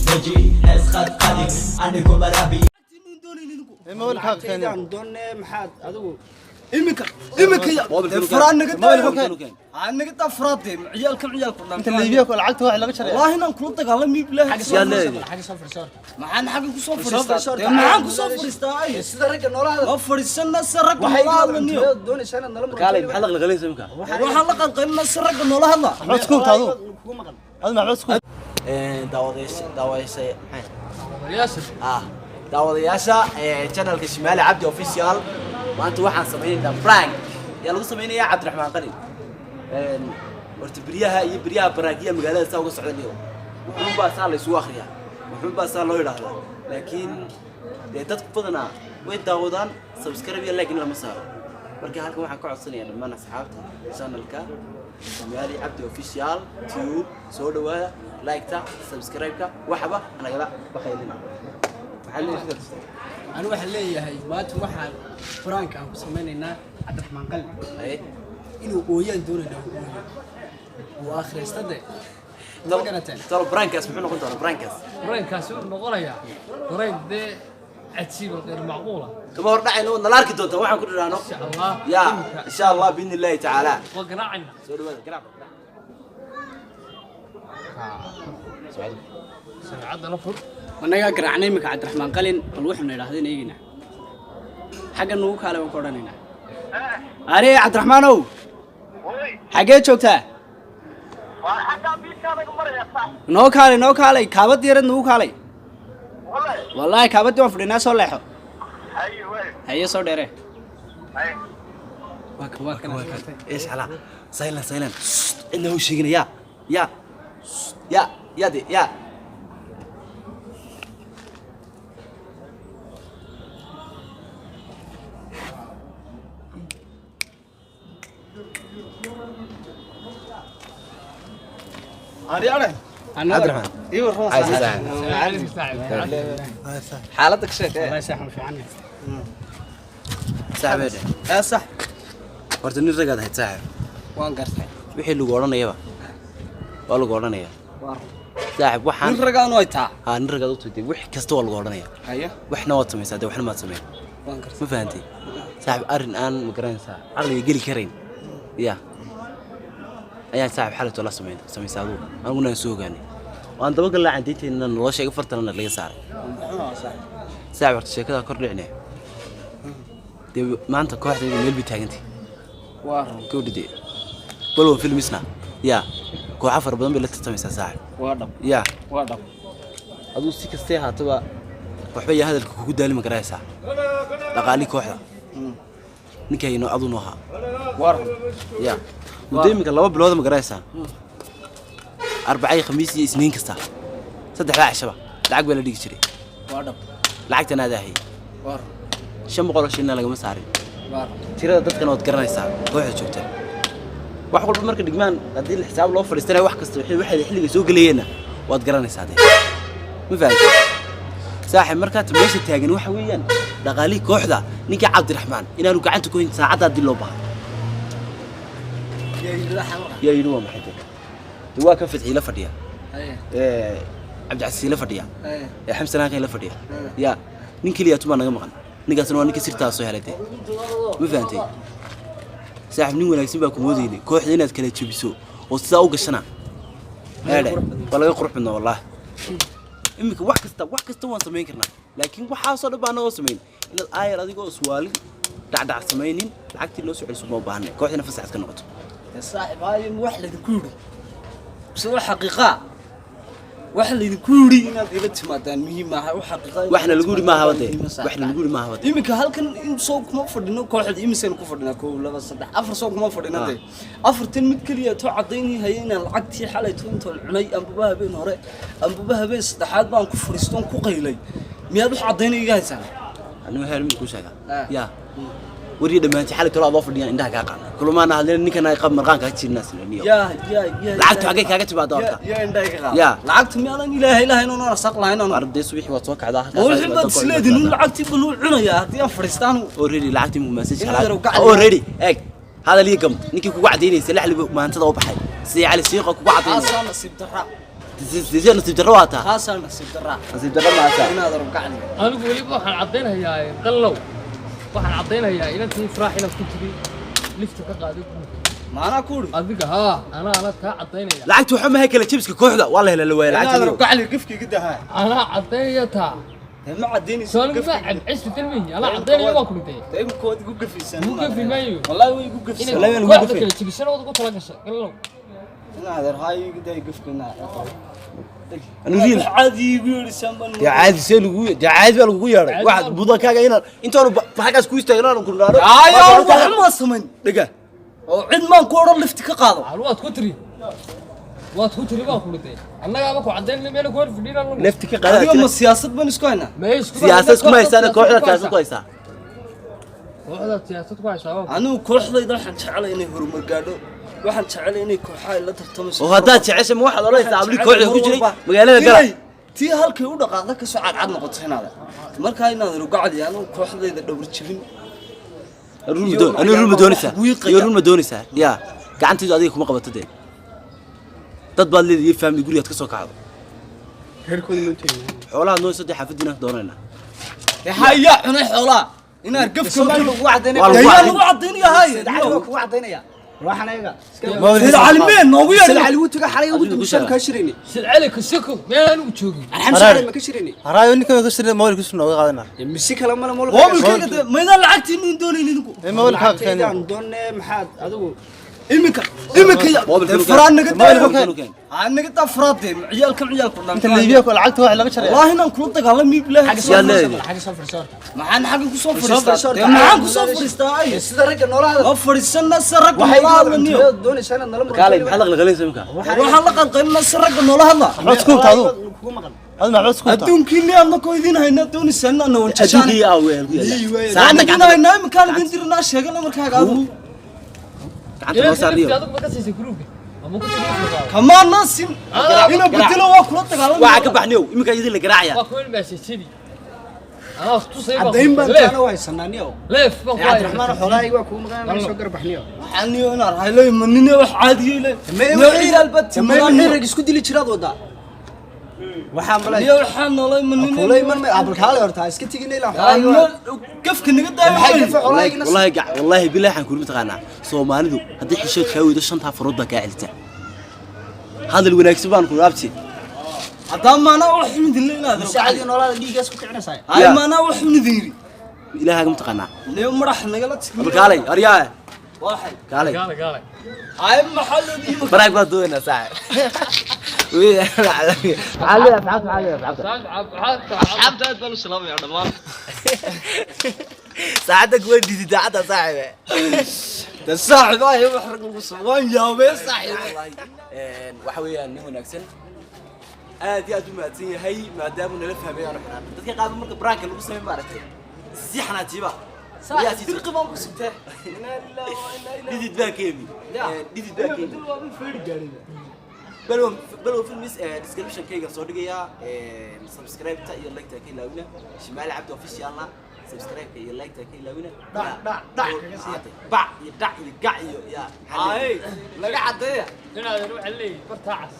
Isdeji, heesqadqadin anigu marabi. Lacagtayda aan doonee, maxaad adigu iminka iminka furaan naga daa, naga daa furaade, ciyaalkan ciyaalku dhan. Inta liibiya lacagta wax laga jaraya. Wallaahi inaan kula dagaalamay, bilaahi. Yaa leedahay. Maxaan xagga kusoo fadhiistaa? Dee maxaan kusoo fadhiistaa? Ay sida ragga noola hadal. Ma fadhiisana si ragga noola hadlaniyo. Doonaysaa inaad nala muranto? Kaalay, maxaad laqlaqalaysa imika? Waxaan la qalqalinaa si ragga noola hadla. Maxamed iskuul taadu. Adu maxamed iskuul. Daawadayaasha, ah, daawadayaasha channelka Shimaali Cabdi Official, maanta waxaan sameynaynaa prank. Yaa lagu sameynayaa? Cabdiraxmaan Qalin. Horta beryaha iyo beryaha baraagiya magaalada saa uga socda niyo, wuxuunbaa saa la isugu akhriyaa, wuxuunbaa saa loo yidhaahdaa, laakiin dee dadku badanaa way daawadaan, subscribe iyo like in lama saaro. Marka halkan waxaan ka codsanayaa dhammaan asxaabta channelka Shimaali Cabdi Official Tube, soo dhawaada, like-ta, subscribe-ka, waxba nagala baqaylina. Maxaa leeyahay? Anigu waxaan leeyahay, maanta waxaan prank aan ku samaynaynaa Cabdiraxmaan Qalin. Haye. Inuu ooyaan doonaynaa, uu ooyo, uu akhriysta de, ma garateen? Talo prankaas muxuu noqon doonaa prankaas? Dareenkaasi wuxuu noqonayaa dareen dee cajiib oo qeyr macquula. Kama hor dhacayno, waad nala arki doontaa waxaan ku dhiraano. Insha Allah. Ya. Imika. Insha Allah, biidni Illaahi tacaala. Waa garaacayna. Soo dhawaada, garaac. Sameecadana fur. Annagaa garaacnay iminka Cabdiraxmaan Qalin. Bal waxaynu idhahdeen eegina, xagga nugu kaale waan ka odhanaynaa. Are Cabdiraxmaanow, xaggee joogtaa? Noo kaalay, noo kaalay, kaabad yarad nugu kaalay. Wallaahi kaabadii waan fadhinaa, soo leexo. Haye, soo dheere. Waa kan, waa kan. ايش على silent, silent, cidna u sheegina. Ya ya ya ya de ya. Ari are. Cabdiraxmaan. Ii warrama. Caysa saaxib. Xaaladda ka sheekee. Wallahi saaxib fiican. Saaxibeede. Ee sax. Horta nin ragaad ahayd, saaxib. Waan gartay. Wixii lagu odhanayaba waa lagu odhanaya, saaxib. Waxaan nin ragaanu ay taa. Haa, nin ragaad u tagtay, wix kasta waa lagu odhanaya. Haye. Waxna waad samaysaa dee, waxna maad samayn. Waan gartay. Ma fahantay, saaxib? Arrin aan ma garanaysaa caqliga geli karayn ya ayaan, saaxib, xalayto la samayn samaysaa adugu, aniguna aan soo ogaanay, waan dabagallaa candaynteena naloo sheegay, fartana laga saaray, saaxib. Horta sheekadaa kor dhicne dee, maanta kooxdayda meel bay taagantay. Waa run. Gabadha dee balwa filmisna ya kooxo fara badan bay la tartamaysaa, saaxib. Waa dhab. Ya. Waa dhab. Aduu si kastee haataba waxba yaa hadalka kugu daali, ma garanaysaa, dhaqaalii kooxda ninkayno aduu noo ahaa. Waa run. Ya muddo iminka 2 bilooda, ma garanaysaa, Arbacay, Khamiis iyo Isniin kasta, saddexdaa cishaba lacag baa la dhigi jiray. Waa dhab. Lacagtan aadaa hayay. Waa run. 500 oo shilina lagama saarin. Waa run. Tirada dadkana waad garanaysaa kooxda joogta, wax walba marka dhigmaan haddii la xisaab loo fadhiistanaya, wax kasta wixii waxay xilliga soo gelayeenna waad garanaysaa dee. Ma fahamtay, saaxib? Markaa meesha taagan waxa weeyaan dhaqaalihii kooxda ninkii Cabdiraxmaan inaanu gacanta ku hayn saacadda haddii loo baahdo. Yaa yidhi? Waa maxay dee? Dee waa ka Fidxii la fadhiya, ee Cabdicasiis la fadhiya, ee Xamsan Hakan la fadhiya, ya nin keliya tumaa naga maqan, ninkaasna waa ninka sirtaa soo helay dee. Ma fahantay, saaxib? Nin wanaagsan baa ku moodaynay, kooxda inaad kala jebiso oo sidaa u gashana eedhe waa laga qurux badnaa. Wallaahi iminka wax kasta, wax kasta waan samayn karnaa, laakiin waxaasoo dhan baa anagoo samayn inaad aayar adigoo iswaalin dhacdhac samaynin lacagtii noo soo celiso ma u baahanay, kooxdina fasaxad ka noqoto. Saaxib, haayo, ma wax laydinku yidhi mise wax xaqiiqaa? Wax laydinku yidhi inaad ila timaadaan muhiim maaha, wax xaqiiqa inaad Waxna ila lagu yidhi maaha timaadaan wade. muhiim ah. Waxna lagu yidhi maaha wade. Iminka halkan in soo kuma fadhino kooxda, imisaynu ku fadhinaa? Kow, laba, saddex, afar soo kuma fadhina dee. Afartan mid keliya too caddaynii haya inaan lacagtii xalay toontoon cunay, ambaba habeen hore, ambaba habeen saddexaad baan ku fadhiistoon ku qaylay, miyaad wax caddaynay iga haysaan? Anigu heer mid kuu sheegaa. Ah. Ya wariya dhammaantii xalay tolo adoo fadhiyaan indhaha kaa qaadnay, kulamaana hadlin, ninkan ay qab marqaan kaa jirnaas niyo. Yaa yaa yaa. Lacagtu xaggee kaaga timaada horta? Yaa indhaha ka qaada? Yaa. Lacagtu miyaadan Ilaahay lahayn oon arsaaq lahayn oon Ardey subaxii waad soo kacdaa. Ma wixii baad isleedihin un lacagtii bal uu cunayaa haddii aan fadhiistaan? Already lacagtii muku message. Inaad yarow gacan. Already eeg, hadal iyo gam ninkii kugu cadaynaysa laxligu maantada u baxay sidii Cali Siiqo kugu cadaynaya. Taasaa nasiib darra. Sidee nasiib darro waa taa? Taasaa nasiib darraa. Nasiib darro ma taa? Inaad rugacli. Anigu weliba waxaan caddaynayaa qallow, waxaan caddaynayaa inantii Ifraax inaad ku tiri lifta ka qaaday guurka. Maanaa ku uri? Adiga haa, anaa taa caddaynaya. Lacagtu waxa ma kala jibska kooxda waa la helay, la waayay Inaad lacagta. rugacli gafki iga dahaa. Anaa caddaynaya taa. Dee ma caddaynayso. Soo anigu ma cabcistu tilmihi, anaa caddaynaya waa ku dhintay. Dee imika waad igu gafaysaan. Igu gafi maayo. Wallaahi way igu gafaysaan. Wallahi waan Inay ugu kooxda gafay. kala jibisana waad ugu tala gashay qallow. Inaad raay igu day gafka inaad. Anigu caadi igu yeedhisaan baan. Dee caadi see lagu, dee caadi baa lagugu yeedhay. Waxaad budankaaga inaan intaanu xaggaas ku istaagno aanu ku nidhaahno. Ayo wax ma samayn. Dhiga. Oo cid maan ku odhan lifti ka qaado. Hal waad ku tiri, waad ku tiri baan ku dhintay, annagaaba ku caddaynaya meela ku hor fadhiina anagu. Lefti ka qaada. Adiga ma siyaasad baan isku haynaa? Ma isku Siyaasad kuma haysaan, kooxda siyaasad ku haysaa. Kooxda siyaasad ku haysaa waa Anigu kooxdayda waxaan jecelay inay horumar gaadho, waxaan jecelay inay kooxaha ay la tartamayso. Oo haddaad jeceshay ma waxaad odhanaysaa abli kooxda ku jiray magaalada gala? Inay tii halkay u dhaqaaqda kasoo cadcad noqoto inaada markaa inaad rugacdi anigu kooxdayda dhowr jibin. Run ma doon, anigu run ma doonaysaa? Iyo run ma doonaysaa? Yaa gacantaydu adiga kuma qabato, dee dad baad leedahay family, gurigaad ka soo kacdo. Reerkooda ma tegin. Xoolaha noo saddex xaafadiina doonaynaa. Hayaa cunay xoolaa inaad gafka Sababta lagu caddaynaya. Waa lagu yaa caddayn. Lagu caddaynaya haye. Said Cali waa kugu caddaynaya. Waxaan ayaga. Said Cali meen noogu Said yeedhin. Cali wuu tagay xalay ugu Adigu dambeysay sheega. ka shirayni. Silcali kasiko meel aanu joogin. Arxam Said Cali ma ka shirayni? Haraayo ninka ka shirin mobilkiisu nooga qaadanaa. Mise kale mala molo. Moobilkayga dee maydaan lacagtiinu doonayn idinku. Ee mobilkaaga Lacagtayda keen. aan doonne maxaad adigu Iminka iminka ya Moobilka dee nu keen. furaan naga Moobilka daa nu keen. aa naga daa furaad dee ciyaalkan ciyaalku dhan Inta Liibiya ku lacagta wax laga jaray. Wallaahi inaan kula dagaalami bilaahi. Yaad leedahay. Xagga soo fadhiiso horta. Maxaan xagga ku soo Soo fadhiistaa? fadhiiso Dee horta. maxaan ku soo fadhiistaa ay? Sida ragga noola hadal. Ma fadhiisana si ragga Waxay noola hadlaniyo. doonaysaa inaad nala muranto. Kaalay, maxaad laqlaqalaysaa imika? Waxaan la qalqalinaa si ragga noola hadla. Maxaad isku hubtaa adigu? Kugu maqan. Adigu maxaad isku hubtaa? Adduunkiinni annakoo idiin haynaa doonaysaan inaad na wanjashaan. Adduunkii aa weel ku yaala saacadda Idin gacanta haynaa iminkaan idin dirinaa sheegana markaaga adigu. Gacanta noo saar lifti iyo adigu ma ka siisay gruubka ama ku tiri lifta qaado? Kamaa naasin ina bedelo waa kula dagaalamaya. Waxaa ka baxniyow iminka idin la garaacaya. Waa kuwin maasajidi anaa tusay. Caddayn baan taana haysanaa niyo. Leef baan ku hayaa. Cabdiraxmaan xoolahayga waa kugu maqan inaan soo garbaxniyo. Waxaan niyo inaan haylo manine wax caadiyo ile. Niyo ciyaal bad May rag isku dili jiraad wadaa. Waxaan balay. Niyo waxaan noolay manine. Kulay man may abulkaale horta iska tigin ilaa xoolahayga. Gafka naga daayo. Maxay gafa xoolahayga? Wallahi gac, wallahi billahi waxaan kuuli mataqaanaa Soomaalidu haddii xishood kaa weydo shantaa farood baa kaa celita. Hadal wanaagsan baan ku abti. Haddaan maanaa wax xun idin leeyahay. Mise cadi noolaada dhiiggaas ku kicinaysaa. Ay maanaa wax xun idin yiri. Ilaahaaga mataqaanaa. Niyo madax nagala tigi. Abulkaalay aryaa. Waxay. Kaalay. Gaale gaale. Ay maxaa loo dhiibay? Baraag baad doonaynaa saaxib. Maxaa leeyahay asxaabta? Maxaa leeyahay asxaabta? Asxaabta aad baan u salaamayaa dhammaan. Saacadda kuwa didi daacadda saaxibe. De saaxib ay wax rag lagu soo waan yaabee saaxib. Waxa weeyaan nin wanaagsan aad iyo aad u mahadsan yahay maadaama nala fahmay aanu xanaaqin dadka qaar marka baraanka lagu sameyn maaragtay si xanaajiba. Saaxib dirqi baan ku sugtay. Inna lillahi wa inna ilaihi. Dhidid baa ka yimi, dhidid baa ka yimi. Balwo balwo filmis description-kayga soo dhigayaa, subscribe-ta iyo like-ta ka ilaawina. Shimaali Cabdi Official-na subscribe-ka iyo like-ta ka ilaawina. Dhac, dhac, dhac kaga siiya. Bac iyo dhac iyo gac iyo yaa. Ay laga cadeeya. Inaadan waxaa leeyahay bartaa cas.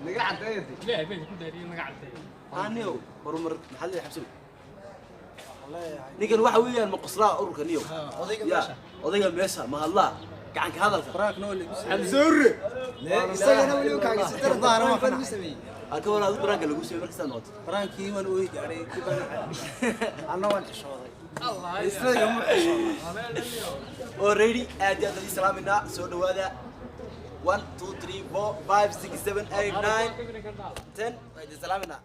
Naga caddeeya. Ilaahay baa idinku dhaariyey naga caddeeya. Aniyow horumar maxaa leeyahay xabsigu ninkan waxa weeyaan ma qoslaa ururka niyow? Odayga Ya, meesha. Odayga meesha ma hadlaa gacanka hadalka. Xamsuure. Isagana weli kaaga si dar baan ku sameeyay. Halka war adigu baraanka lagu sameeyey markastaad noqoto. Baraankii waan ooyi gaadhay kii baan anna waan xishooday. Already aad iyo aad idin salaaminaa, soo dhawaada. 1 2 3 4 5 6 7 8 9 10 waa idin salaaminaa.